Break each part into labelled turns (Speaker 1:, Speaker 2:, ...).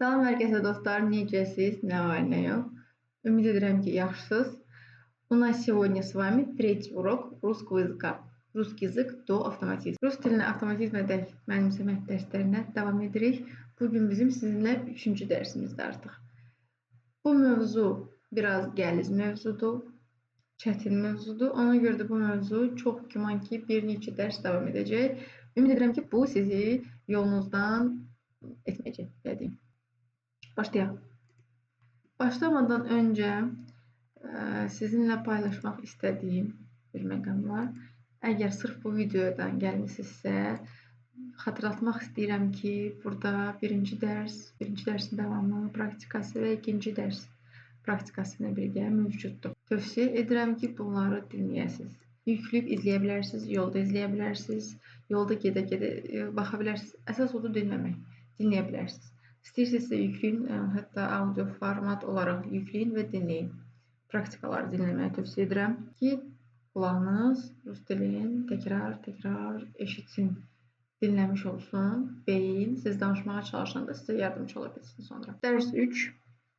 Speaker 1: Salam hər kəsə dostlar, necəsiz, nə var, nə yox. Ümid edirəm ki, yaxşısınız. У нас сегодня с вами третий урок русского языка. Русский язык до автоматизма. Rus dilini avtomatizmə dək mənimsəmə dərslərinə davam edirik. Bugün bizim sizinlə üçüncü dərsimizdir artıq. Bu mövzu biraz qəliz mövzudur, çətin mövzudur. Ona görə də bu mövzu çox güman ki, bir neçə dərs davam edəcək. Ümid edirəm ki, bu sizi yolunuzdan etməyəcək, belə deyim. Başlayaq. Başlamadan öncə sizinlə paylaşmaq istədiyim bir məqam var. Əgər sırf bu videodan gəlmisinizsə, xatırlatmaq istəyirəm ki, burada birinci dərs, birinci dərsin davamı, praktikası və ikinci dərs praktikası ilə birgə mövcuddur. Tövsiyə edirəm ki, bunları dinləyəsiniz. Yükləyib izləyə bilərsiniz, yolda izləyə bilərsiniz, yolda gedə-gedə baxa bilərsiniz. Əsas odur dinləmək, dinləyə bilərsiniz. İstəyirsinizsə yükləyin, hətta audio format olaraq yükləyin və dinləyin. Praktikaları dinləməyi tövsiyə edirəm ki, qulağınız rus dilini təkrar-təkrar eşitsin, dinləmiş olsun, beyin siz danışmağa çalışanda sizə yardımcı ola bilsin sonra. Dərs 3.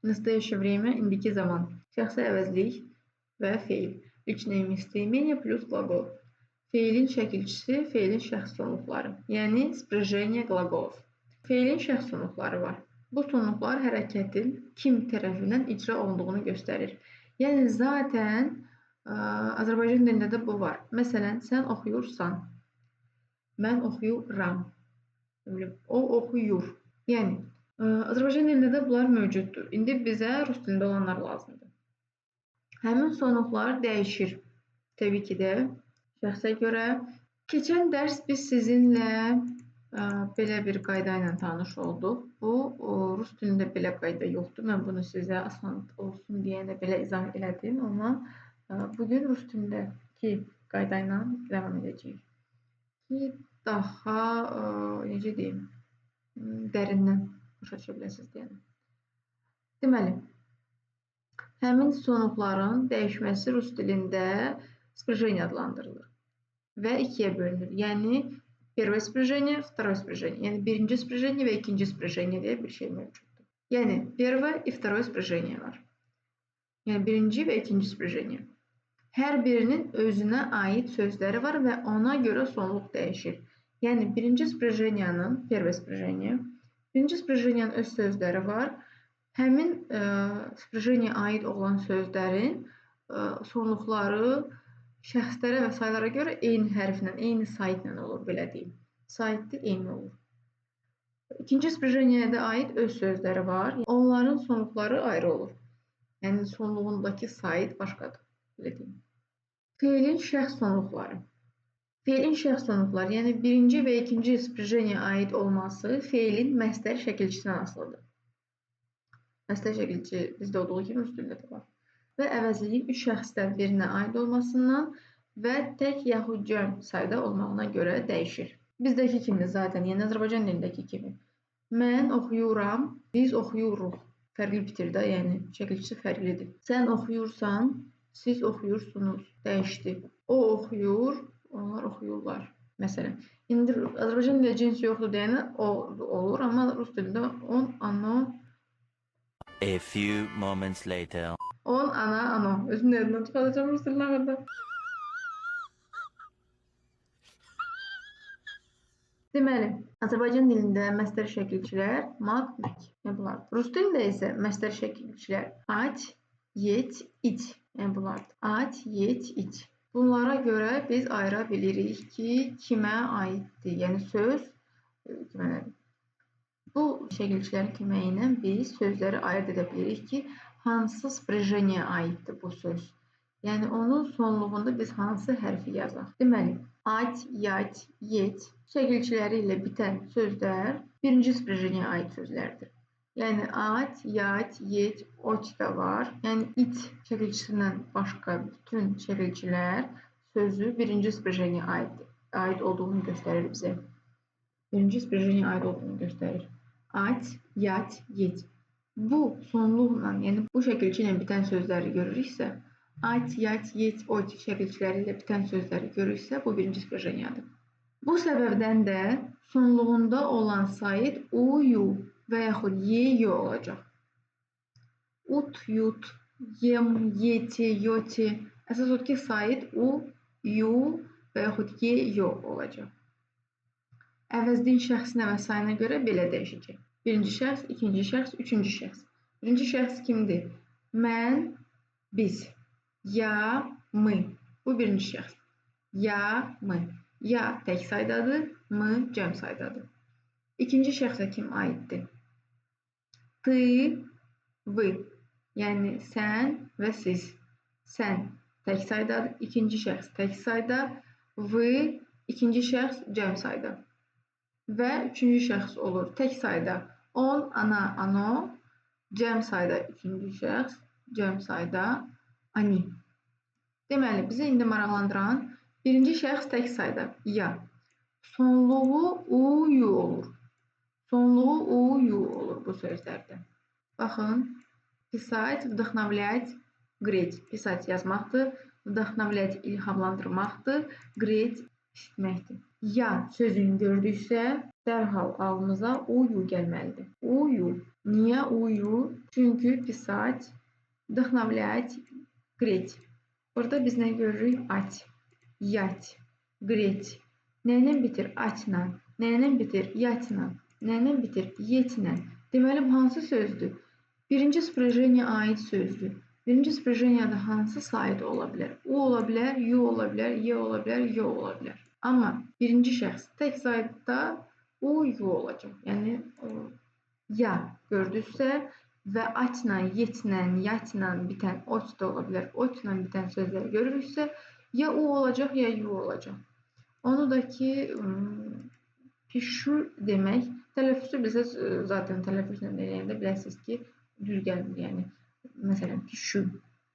Speaker 1: Настоящее время, indiki zaman. Şəxsi əvəzlik və feil. Личное местоимение плюс глагол. Feilin şəkilçisi, feilin şəxs sonluqları, yəni спряжение глаголов. Feilin şəxs sonluqları var. Bu sonluqlar hərəkətin kim tərəfindən icra olunduğunu göstərir. Yəni zaten Azərbaycan dilində də bu var. Məsələn, sən oxuyursan, mən oxuyuram, o oxuyur. Yəni Azərbaycan dilində də bunlar mövcuddur. İndi bizə rus dilində olanlar lazımdır. Həmin sonluqlar dəyişir. Təbii ki də şəxsə görə. Keçən dərs biz sizinlə belə bir qayda ilə tanış olduq. Bu, rus dilində belə qayda yoxdur. Mən bunu sizə asan olsun deyənə belə izah elədim. Amma bugün rus dilindəki qayda ilə davam edəcəyik. Ki, daha, necə deyim, dərindən başa düşə biləsiniz deyənə. Deməli, həmin sonluqların dəyişməsi rus dilində спряжение adlandırılır və ikiyə bölünür. Yəni, первое спряжение, второе спряжение. Yəni, birinci спряжение və ikinci спряжение deyə bir şey mövcuddur. Yəni, первое и второе спряжение var. Yəni, birinci və ikinci спряжение. Hər birinin özünə aid sözləri var və ona görə sonluq dəyişir. Yəni, birinci спряжениyanın, первое спряжение, birinci спряжениyanın öz sözləri var. Həmin спряжениyə aid olan sözlərin sonluqları şəxslərə və saylara görə eyni hərflə, eyni saytla olur, belə deyim. Saytda eyni olur. İkinci спряжениyə də aid öz sözləri var. Onların sonluqları ayrı olur. Yəni, sonluğundakı sayt başqadır, belə deyim. Feilin şəxs sonluqları. Feilin şəxs sonluqları, yəni birinci və ikinci спряжениyə aid olması feilin məstər şəkilçisindən asılıdır. Məstər şəkilçi bizdə olduğu kimi rus dilində də var. Və əvəzliyin üç şəxsdən birinə aid olmasından və tək yaxud cəm sayda olmağına görə dəyişir. Bizdəki kimi zaten, yəni Azərbaycan dilindəki kimi. Mən oxuyuram, biz oxuyuruq. Fərqli bitir də, yəni şəkilçisi fərqlidir. Sən oxuyursan, siz oxuyursunuz. Dəyişdi. O oxuyur, onlar oxuyurlar. Məsələn, indi Azərbaycan dilində cins yoxdur deyənə o olur, amma rus dilində on, ano.
Speaker 2: A few moments later.
Speaker 1: On, ana, ano. Özüm də yadımdan çıxaracağım rus dilini axırda. Deməli, Azərbaycan dilində məstər şəkilçilər maq, mək. Yəni bunlardır. Rus dilində isə məstər şəkilçilər at, yet, it. Yəni bunlardır. At, yet, it. Bunlara görə biz ayıra bilirik ki, kimə aiddir. Yəni söz kimədir. Bu şəkilçilərin köməyi ilə biz sözləri ayırd edə bilirik ki, hansı спряжениyə aiddir bu söz. Yəni, onun sonluğunda biz hansı hərfi yazaq. Deməli, at, yat, yet şəkilçiləri ilə bitən sözlər birinci спряжениyə aid sözlərdir. Yəni, at, yat, yet, ot da var. Yəni, it şəkilçisindən başqa bütün şəkilçilər sözü birinci спряжениyə aid olduğunu göstərir bizə. Birinci спряжениyə aid olduğunu göstərir. At, yat, yet. Bu sonluqla, yəni bu şəkilçi ilə bitən sözləri görürüksə, at, yat, yet, ot şəkilçiləri ilə bitən sözləri görürüksə, bu birinci спряжениyadır. Bu səbəbdən də sonluğunda olan sayt uyu və yaxud ye, yo olacaq. Ut, yut, yem, yeti, yoti. Əsas odur ki, sait u, yu və yaxud ye, yo olacaq. Əvəzliyin şəxsinə və sayına görə belə dəyişəcək. Birinci şəxs, ikinci şəxs, üçüncü şəxs. Birinci şəxs kimdir? Mən, biz. Ya, mı. Bu birinci şəxs. Ya, mı. Ya tək saydadır, mı cəm saydadır. İkinci şəxsə kim aiddir? Tı, vı. Yəni sən və siz. Sən tək saydadır, ikinci şəxs tək sayda, vı ikinci şəxs cəm sayda. Və üçüncü şəxs olur tək sayda on, ana, ano, cəm sayda üçüncü şəxs, cəm sayda ani. Deməli, bizi indi maraqlandıran birinci şəxs tək sayda ya. Sonluğu u, yu olur. Sonluğu u, yu olur bu sözlərdə. Baxın, pisать, вдохновлять, греть. Pisать yazmaqdır, вдохновлять ilhamlandırmaqdır, греть isitməkdir. Ya sözünü gördüksə, dərhal ağlımıza u, yu gəlməlidir. U, yu. Niyə u, yu? Çünki pisать, вдохновлять, греть. Burada biz nə görürük? At, yat, греть. Nə ilə bitir? Atla. Nə ilə bitir? Yatla. Nə ilə bitir? Yetlə. Deməli, bu hansı sözdür? Birinci sprejeniya aid sözdür. Birinci sprejeniyada hansı sait ola bilər? U ola bilər, yu ola bilər, ye ola bilər, yo ola bilər. Amma birinci şəxs tək sayda u, yu olacaq. Yəni, ya gördünüzsə və atla, yetlə, yatla bitən ot da ola bilər, otla bitən sözləri görürüksə, ya u olacaq, ya yu olacaq. Onu da ki, pişu demək, tələffüzü bilsəz, zaten tələffüzlə eləyəndə biləsiniz ki, düz gəlmir. Yəni, məsələn, pişu,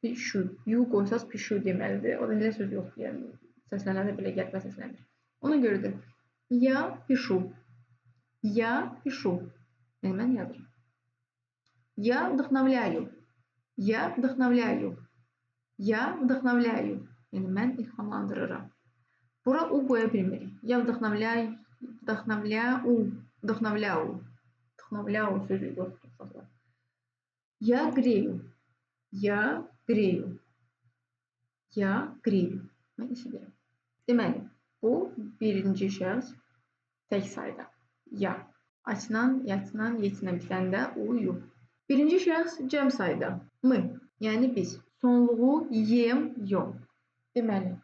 Speaker 1: pişu, yu qoysaz pişu deməlidir. O da elə söz yoxdur, yəni, səslənəndə belə qəribə səslənir. Ona görə də ya pişu, ya pişu. Yəni, mən yazıram. Я вдохновляю, я вдохновляю, я вдохновляю. Yəni, mən ilhamlandırıram. Bura u qoya bilmirik. Ya вдохновляю, вдохновляю, вдохновляю. Вдохновляю sözü yoxdur uşaqlar. Я грею, я грею, я грею. Mən isidirəm. Deməli, bu birinci şəxs tək sayda. Ya. Açla, yatla, yetlə bitəndə u, yu. Birinci şəxs cəm sayda. M, yəni biz. Sonluğu yem, yom. Deməli,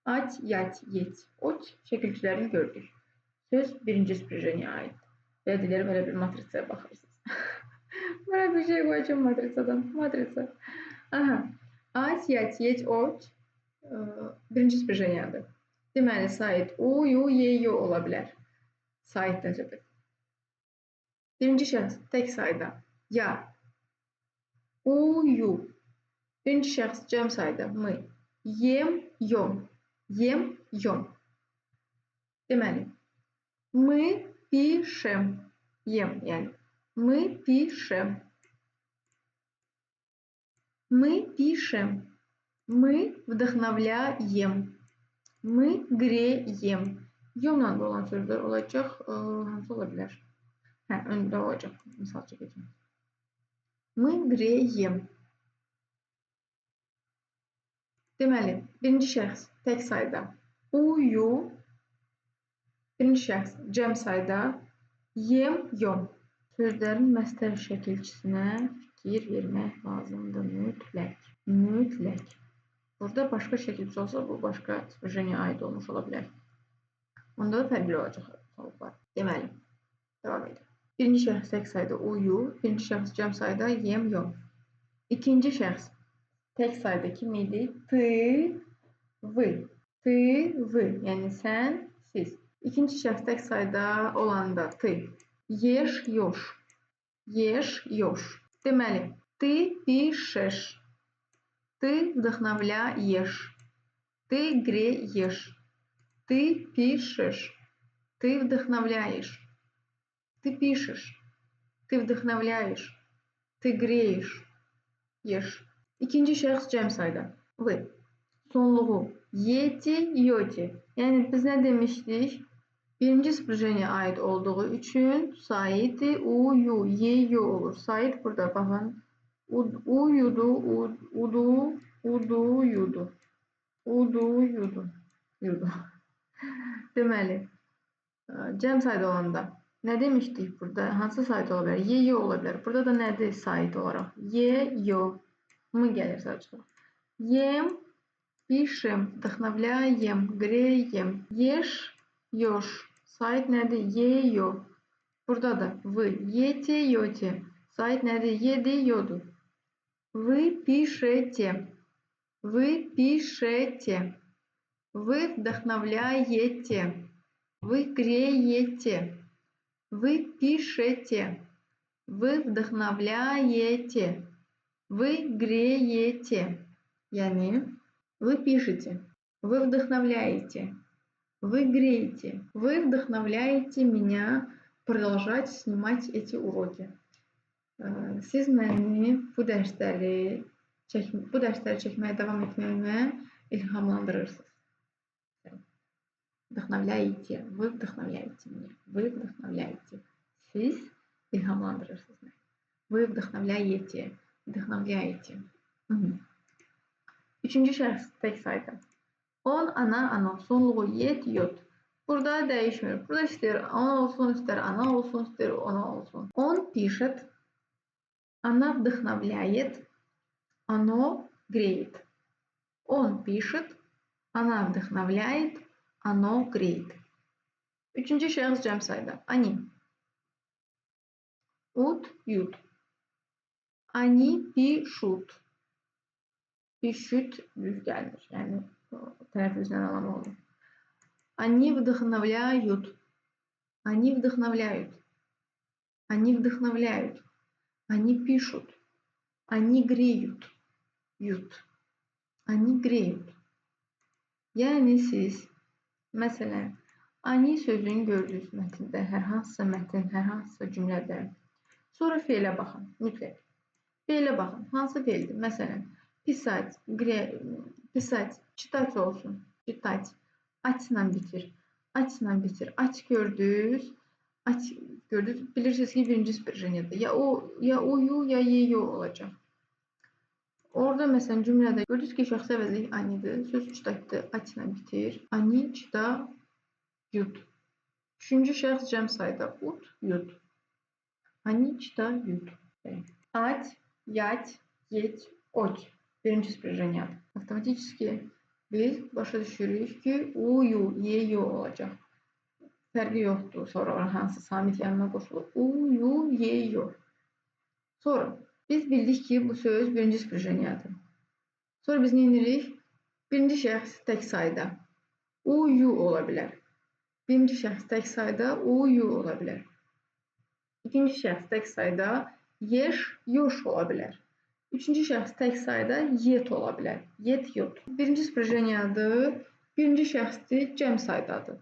Speaker 1: at, yat, yet, ot şəkilçilərini gördük. Söz birinci sprejeniya aiddir. Belə deyirəm, elə bir matrisaya baxırsınız. Belə bir şey qoyacağım matrisadan. Matrisa. Aha. At, yat, yet, ot birinci sprejeniyadır. Deməli, sait u, yu, ye, yo ola bilər. Saitdən söhbət. Birinci şəxs tək sayda. Ya. U, yu. Birinci şəxs cəm sayda. M. Yem, yom. Yem, yom. Deməli, мы пишем. Ем, yəni. Мы пишем. Мы пишем. Мы вдохновляем. Мы греем. Yomla da olan sözlər olacaq. Hansı ola bilər? Hə, öndə olacaq. Misal çəkəcəm. Мы греем. Deməli, birinci şəxs tək sayda u, yu. Birinci şəxs cəm sayda yem, yom. Sözlərin məstər şəkilçisinə fikir vermək lazımdır. Mütləq. Mütləq. Burada başqa şəkilçi olsa, bu başqa sprejeniya aid olmuş ola bilər. Onda da fərqli olacaq sonluqlar. Deməli, davam edelim. Birinci şəxs tək sayda u, yu. Birinci şəxs cəm sayda yem, yom. İkinci şəxs tək sayda kim idi? Tı, vı. Tı, vı. Yəni sən, siz. İkinci şəxs tək sayda olanda tı. Yeş, yoş. Yeş, yoş. Deməli, ты пишешь. Ты вдохновляешь. Ты греешь. Ты пишешь. Ты вдохновляешь. Ты пишешь. Ты вдохновляешь. Ты греешь. Ешь. İkinci şəxs cəm sayda. Vı. Sonluğu yeti, yoti. Yəni biz nə demişdik? Birinci sprijeniyə aid olduğu üçün saiti u, yu, ye, yu olur. Sait burada baxın. U, yudu, udu, udu, yudu. Udu, yudu, yudu. Deməli, cəm sayda olanda nə demişdik burada? Hansı sait ola bilər? Ye, yo ola bilər. Burada da nədir sait olaraq? Ye, yo. M gəlir sadəcə. Yem, pişem, vdahnovляем, greyem. Yeş, yoş. Sait nədir? Ye, yo. Burada da v, yete, yote. Sait nədir? Yedi, yodu. Вы пишете. Вы пишете. Вы вдохновляете. Вы греете. Вы пишете. Вы вдохновляете. Вы греете. Yəni, вы пишете. Вы вдохновляете. Вы греете. Вы вдохновляете меня продолжать снимать эти уроки. Siz məni bu dərsləri çəkməyə davam etməyimə ilhamlandırırsınız. Вдохновляете. Вы вдохновляете меня. Вы вдохновляете. Siz ilhamlandırırsınız məni. Вы вдохновляете. Вдохновляете. Üçüncü şəxs tək sayda. On, ana, ano. Sonluğu yet, yot. Burada dəyişmir. Burada istəyir ona olsun, istər ana olsun, istər ona olsun. On пишет. Она вдохновляет. Оно греет. Он пишет. Она вдохновляет. Оно греет. Üçüncü şəxs cəm sayda. Они. Ут, ют. Они пишут. Pişut düz gəlmir. Yəni tələffüzlə alam olur. Они вдохновляют. Они вдохновляют. Они вдохновляют. Они пишут. Они греют. Ют. Они греют. Yəni siz məsələn, ani sözünü gördünüz mətndə, hər hansısa mətn, hər hansısa cümlədə. Sonra fe'lə baxın, mütləq. Fe'lə baxın, hansı fe'ldir? Məsələn, pisat, pisat, çitat olsun, çitat, açla bitir, açla bitir. Aç gördünüz, aç gördünüz, bilirsiniz ki, birinci sprijeniyadır. Ya o, ya uyu, ya yeyu olacaq. Orada məsələn cümlədə gördünüz ki, şəxsi əvəzlik anidir, söz çitatdır, açla bitir. Ani, çita, yut. Üçüncü şəxs cəm sayda ut, yut. Ani, çita, yut. Ать, ять, еть, оть. Birinci sprijeniyadır. Avtomatiski biz başa düşürük ki, u, yu, ye, yu olacaq. Fərqi yoxdur. Sonra hansı samit yanına qoşulur. U, yu, ye, yu. Sonra biz bildik ki, bu söz birinci sprijeniyadır. Sonra biz nə edirik? Birinci şəxs tək sayda u, yu ola bilər. Birinci şəxs tək sayda u, yu ola bilər. İkinci şəxs tək sayda yeş, yoş ola bilər. Üçüncü şəxs tək sayda yet ola bilər. Yet, yot. Birinci sprijeniyadır. Birinci şəxsdir, cəm saydadır.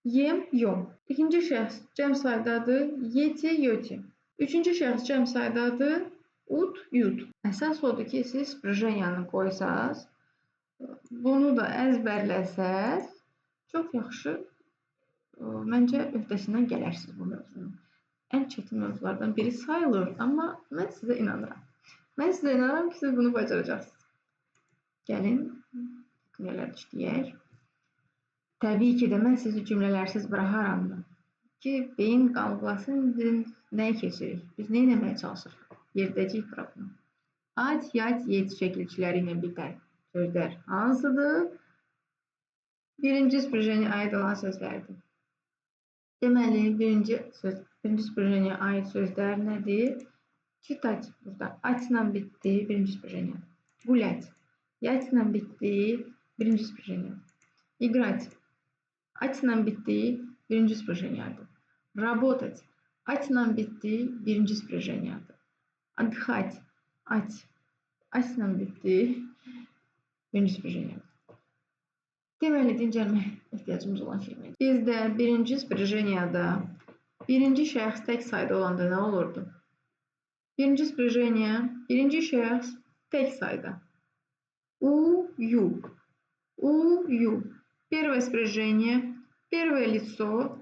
Speaker 1: Yem, yom. İkinci şəxs cəm saydadır. Yeti, yoti. Üçüncü şəxs cəm saydadır. Ut, yut. Əsas odur ki, siz sprijeniyanı qoysaz, bunu da əzbərləsəz, çox yaxşı, məncə öhdəsindən gələrsiniz bu mövzunun. Ən çətin mövzulardan biri sayılır, amma mən sizə inanıram. Mən sizə inanıram ki, siz bunu bacaracaqsınız. Gəlin, cümlələr işləyək. Təbii ki də mən sizi cümlələrsiz buraxaramı? Ki, beyin qalğılasın, biz nəyi keçirik? Biz nə etməyə çalışırıq? Yerdəcəyik bura bunu. At, yat, yet şəkilçiləri ilə bitən sözlər hansıdır? Birinci sprijeniyə aid olan sözlərdir. Deməli, birinci sprijeniyə aid sözlər nədir? Çitat burada. Atla bitdi, birinci sprijeniya. Gulять. Yatla bitdi, birinci sprijeniya. İgrat. Atla bitdi, birinci sprijeniyadır. Работать. Atla bitdi, birinci sprijeniyadır. Отдыхать. At. Atla bitdi, birinci sprijeniyadır. Deməli, dincəlməyə ehtiyacımız olan şey. Bizdə birinci sprijeniyada birinci şəxs tək sayda olanda nə olurdu? Birinci sprijeniya, birinci şəxs tək sayda. U, ю. У, ю. Первое спряжение, первое лицо,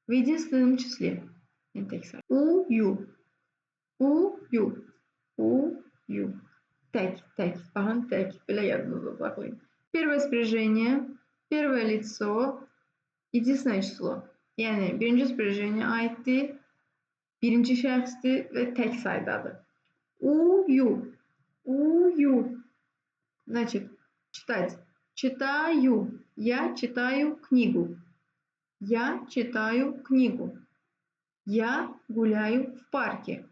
Speaker 1: В единственном числе. Yəni tək say. U, yu. U, yu. U, yu. Tək, tək. Baxın, tək. Belə yadınızda saxlayın. Первое спряжение, первое лицо, единственное число. Yəni birinci спряжение aiddir, birinci şəxsdir və tək saydadır. U, yu. U, ю. Значит, читать. Читаю. Я читаю книгу. Я читаю книгу. Я гуляю в парке.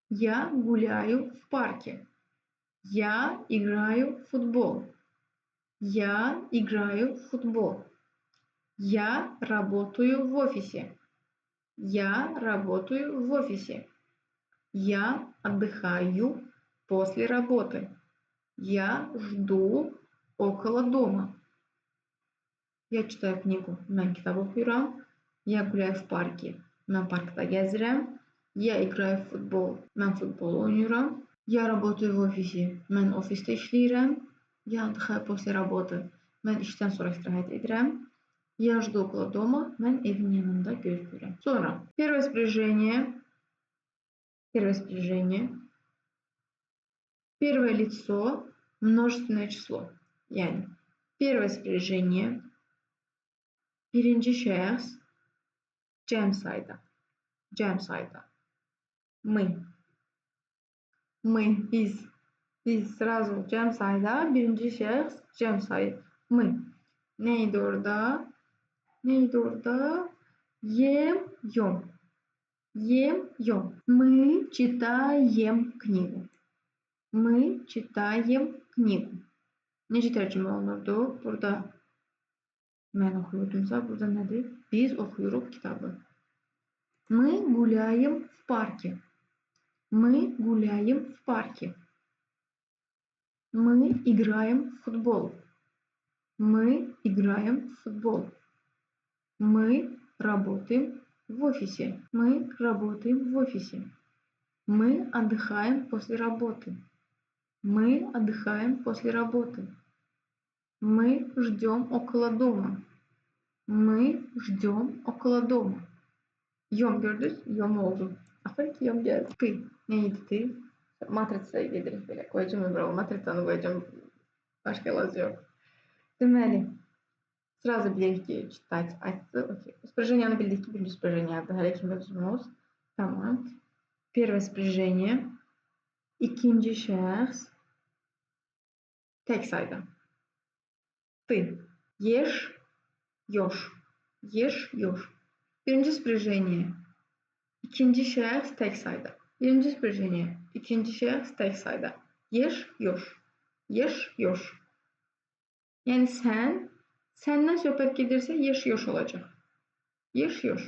Speaker 1: Я гуляю в парке. Я играю в футбол. Я играю в футбол. Я работаю в офисе. Я работаю в офисе. Я отдыхаю после работы. Я жду около дома. Я читаю книгу. Mən kitab oxuyuram. Я гуляю в парке. Mən parkda gəzirəm. Я играю в футбол. Mən futbol oynayıram. Я работаю в офисе. Mən ofisdə işləyirəm. Я отдыхаю после работы. Mən işdən sonra istirahət edirəm. Я жду около дома. Mən evin yanında gözləyirəm. Sonra первое спряжение. Первое спряжение. Первое лицо, множественное число. Yəni первое спряжение, birinci şəxs, cəm sayda. Cəm sayda. Мы. Мы, biz. Biz sразу cəm sayda, birinci şəxs, cəm sayı. Мы. Nə idi orada? Nə idi orada? Ем, ем. Ем, ем. Мы читаем книгу. Мы читаем книгу. Necə tərcümə olunurdu? Burada mən oxuyurdumsa, burada nədir? Biz oxuyuruq kitabı. Мы гуляем в парке. Мы гуляем в парке. Мы играем в футбол. Мы играем в футбол. Мы работаем в офисе. Мы работаем в офисе. Мы отдыхаем после работы. Мы отдыхаем после работы. Мы ждем около дома. Мы ждем около дома. Yom gördünüz? Yom oldu. Axır ki yom gəldi. Ты. Nə idi ты? Matrisaya gedirik belə. Qoyacağım bura. Matrisanı qoyacağım. Başqa əlacı yox. Deməli, sразу bilirik ki, читать açdı. Okey. Спряжение bildik ki, birinci спряжение hələ ki mövzumuz. Tamam. Первое спряжение. İkinci şəxs. Tək sayda. Ты. Ешь, ёшь. Ешь, ёшь. Birinci спряжение. İkinci şəxs tək sayda. Birinci спряжение. İkinci şəxs tək sayda. Ешь, ёшь. Ешь, ёшь. Yəni sən, səndən söhbət gedirsə ешь, ёшь olacaq. Ешь, ёшь.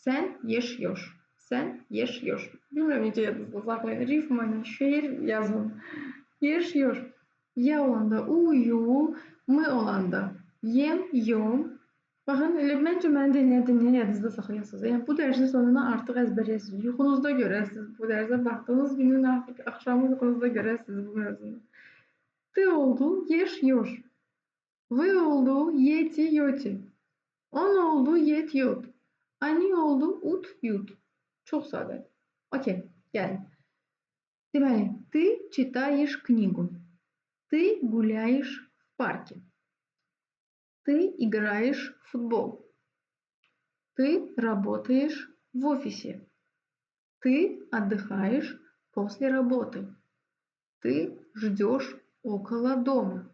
Speaker 1: Sən ешь, ёшь. Sən ешь, ёшь. Bilmirəm necə yadınızda saxlayın. Rifma ilə şeir yazın. Ешь, ёшь. Я olanda uyu, мы olanda yem, yom. Baxın, elə məncə məni dinləyə-dinləyə yadınızda saxlayasınız. Yəni bu dərsin sonuna artıq əzbərləyəsiniz. Yuxunuzda görəsiniz bu dərsə baxdığınız günün axşamı yuxunuzda görəsiniz bu mövzunu. Ты oldu, ешь, ёшь. Вы oldu, ете, ёте. Он oldu, yet, yot. Они oldu, ut, yut. Çox sadədir. Okey, gəlin. Deməli, ты читаешь книгу. Ты гуляешь в парке. Ты играешь в футбол. Ты работаешь в офисе. Ты отдыхаешь после работы. Ты ждешь около дома.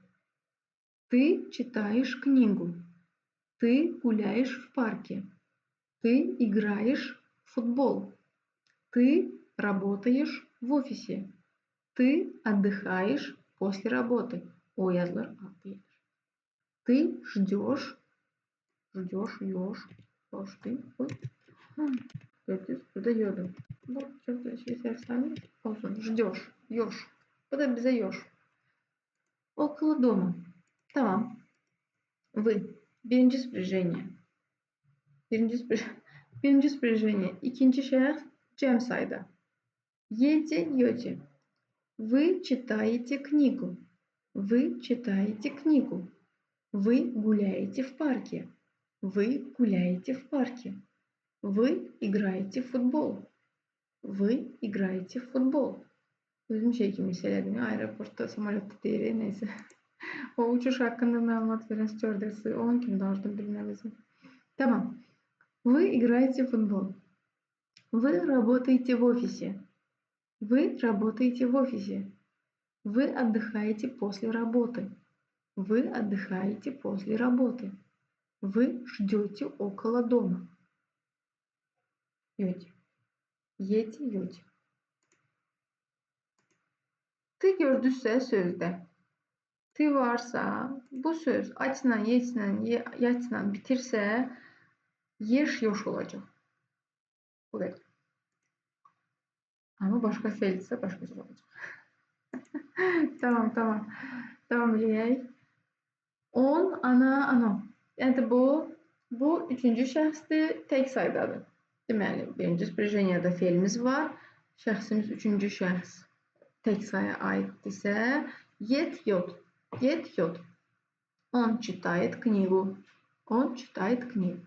Speaker 1: Ты читаешь книгу. Ты гуляешь в парке. Ты играешь в футбол. Ты работаешь в офисе. Ты отдыхаешь после работы. O yazılır, A deyilir. Ты ждешь, ждешь, ёшь, ёшь, ты. Gördünüz, burada yodur. Bu çox da şey səhv olsun. Ждешь, ёшь. Bu da bizə ёшь. Около дома. Tamam. Вы. Birinci спряжение. Birinci спряжение. İkinci şəxs cəm sayda. Ете, ёте. Вы читаете книгу. Вы читаете книгу. Вы гуляете в парке. Вы гуляете в парке. Вы играете в футбол. Вы играете в футбол. Özüm şey kimi hiss elədim. Aeroportda, samolyotda deyirik, neyse. O uçuş hakkında məlumat verən stewardessi, onun kimi danışdım bilmirəm özüm. Tamam. Вы играете в футбол. Вы работаете в офисе. Вы работаете в офисе. Вы отдыхаете после работы. Вы отдыхаете после работы. Вы ждете около дома. Ёте. Ете, ёте. T gördünüzsə sözdə. T varsa, bu söz açla, yetlə, yatla bitirsə, yeş, yoş olacaq. Bu qədər. Amma başqa feildirsə, başqa cür olacaq. Tamam, tamam. Davam eləyək. On, ana, ano. Yəni bu üçüncü şəxsdir, tək saydadır. Deməli, birinci sprijeniyyada feilimiz var. Şəxsimiz üçüncü şəxs tək saya aiddirsə, yet, yot. Yet, yot. Он читает книгу. Он читает книгу.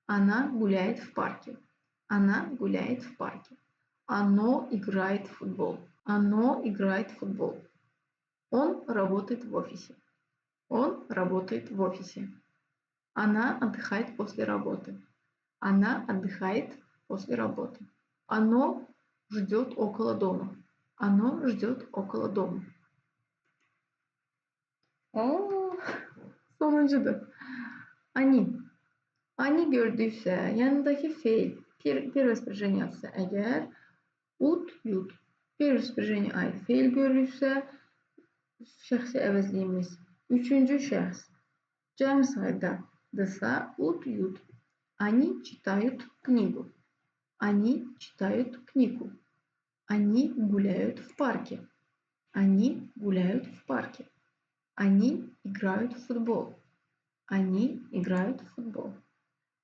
Speaker 1: Она гуляет в парке. Она гуляет в парке. Оно играет в футбол. Оно играет в футбол. Он работает в офисе. Он работает в офисе. Она отдыхает после работы. Она отдыхает после работы. Оно ждет около дома. Оно ждет около дома. O, sonuncudur. Они. Они gördüksə, yanındakı feil первое спряжениядırsa əgər, ut, yut. Первое спряжение aid feil görürüksə, şəxsi əvəzliyimiz üçüncü şəxs cəm saydadırsa, ut, yut. Они читают книгу. Они читают книгу. Они гуляют в парке. Они гуляют в парке. Они играют в футбол. Они играют в футбол.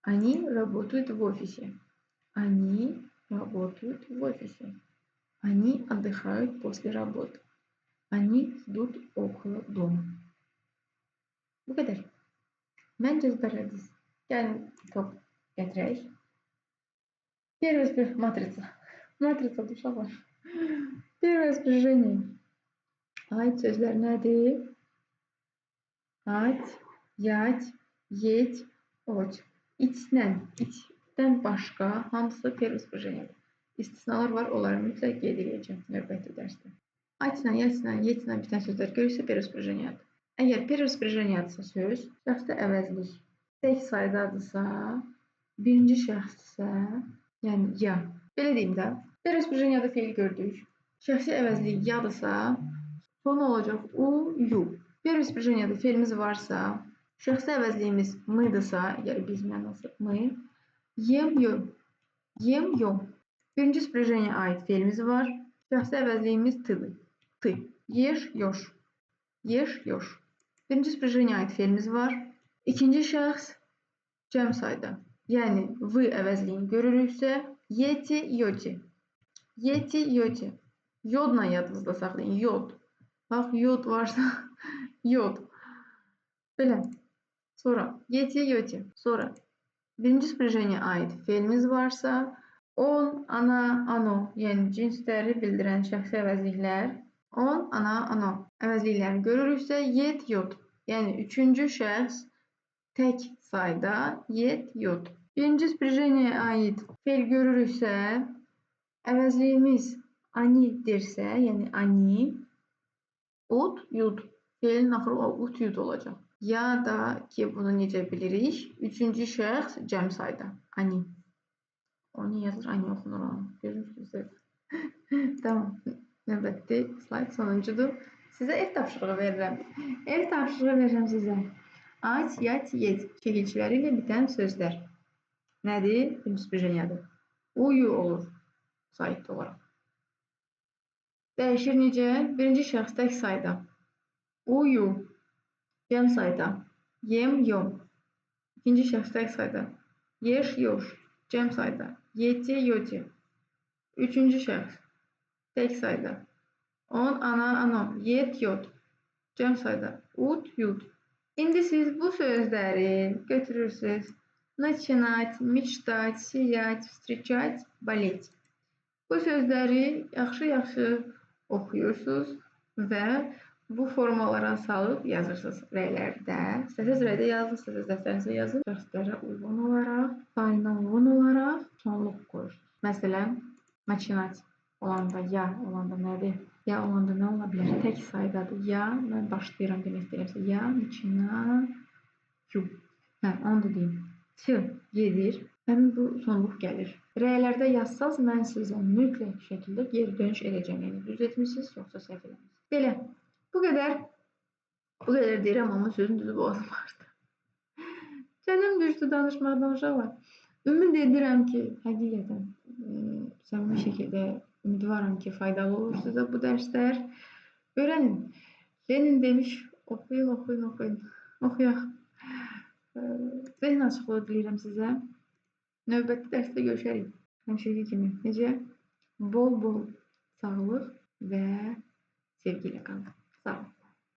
Speaker 1: Они работают в офисе. Они работают в офисе. Они отдыхают после работы. Они ждут около дома. Bu qədər. Məncə ezbərlədiniz. Gəlin top gətirək. Первое матрица. Матрица uşaqlar. Первое спряжение. Aid sözlər nədir? At, yat, yet, oç. İçlə, içdən başqa hamısı первое спряжениеdir. İstisnalar var, onları mütləq qeyd edəcəm növbəti dərsdə. Atla, yatla, yetlə bitən sözlər görürsə первое спряжениеdir. Əgər первое спряжениедırsa söz, şəxsdə əvəzlik tək saydadırsa, birinci şəxsdirsə, yəni ya. Belə deyim də, первое спряжениеdə feil gördük. Şəxsi əvəzlik yadırsa, sonu olacaq u, yu. Первое спряжениеdə feilimiz varsa, şəxsi əvəzliyimiz mıdırsa, əgər biz mənası mı, yem, yo. Yem, yo. Birinci spряжениеyə aid feilimiz var. Şəxsi əvəzliyimiz t-dir. T. Yeş, yoş. Yeş, yoş. Birinci spряжениеyə aid feilimiz var. İkinci şəxs cəm sayda. Yəni v əvəzliyini görürüksə, yeti, yoti. Yeti, yoti. Yodla yadınızda saxlayın. Yod. Bax, yod varsa yod. Belə. Sonra yeti, yoti. Sonra birinci spряжениеyə aid feilimiz varsa, on, ana, ano, yəni cinsləri bildirən şəxsi əvəzliklər, on, ana, ano əvəzliklərini görürüksə, yet, yod. Yəni üçüncü şəxs tək sayda yet, yod. Birinci spряжениеyə aid feil görürüksə, əvəzliyimiz anidirsə, yəni ani, ut, yud. Feilin axırı ut, yud olacaq. Ya da ki, bunu necə bilirik? Üçüncü şəxs cəm sayda. Ani. O niyə yazılır? Ani oxunur onu. Görürsünüz. Tamam. Növbəti slayd sonuncudur. Sizə ev tapşırığı verirəm. Ev tapşırığı verirəm sizə. At, yat, yet çəkilçiləri ilə bitən sözlər. Nədir? Birinci spряжениеdir. Uyu olur saytda olaraq. Dəyişir necə? Birinci şəxs tək sayda. Uyu. Cəm sayda. Yem, yom. İkinci şəxs tək sayda. Yeş, yoş. Cəm sayda. Yeti, yoti. Üçüncü şəxs tək sayda. On, ana, ano. Yet, yot. Cəm sayda. Ut, yut. İndi siz bu sözləri götürürsünüz. Начинать, мечтать, сиять, встречать, болеть. Bu sözləri yaxşı-yaxşı oxuyursunuz və bu formalara salıb yazırsınız rəylərdə. İstəsəniz rəydə yazın, istəsəniz dəftərinizə yazın. Şəxslərə uyğun olaraq, sayına uyğun olaraq sonluq qoyursunuz. Məsələn, начинать olanda ya olanda nədir? Ya olanda nə ola bilər? Tək saydadır. Ya, mən başlayıram demək istəyirəmsə, ya начинаю. Hə, onu da deyim. T gedir. Həmin bu sonluq gəlir. Rəylərdə yazsaz, mən sizə mütləq şəkildə geri dönüş edəcəm. Yəni, düz etmişsiniz, yoxsa səhv eləmişsiniz. Belə, bu qədər. Bu qədər deyirəm, amma sözün düzü boğazım ağrıdı. Çənəm düşdü danışmaqdan uşaqlar. Ümid edirəm ki, həqiqətən səmimi şəkildə ümidvaram ki, faydalı olur sizə bu dərslər. Öyrənin. Lenin demiş, oxuyun, oxuyun, oxuyun. Oxuyaq. Zehin açıqlığı diləyirəm sizə. Növbəti dərsdə görüşərik. Həmişəki kimi. Necə? Bol-bol sağlıq və sevgi ilə qalın. Sağ olun.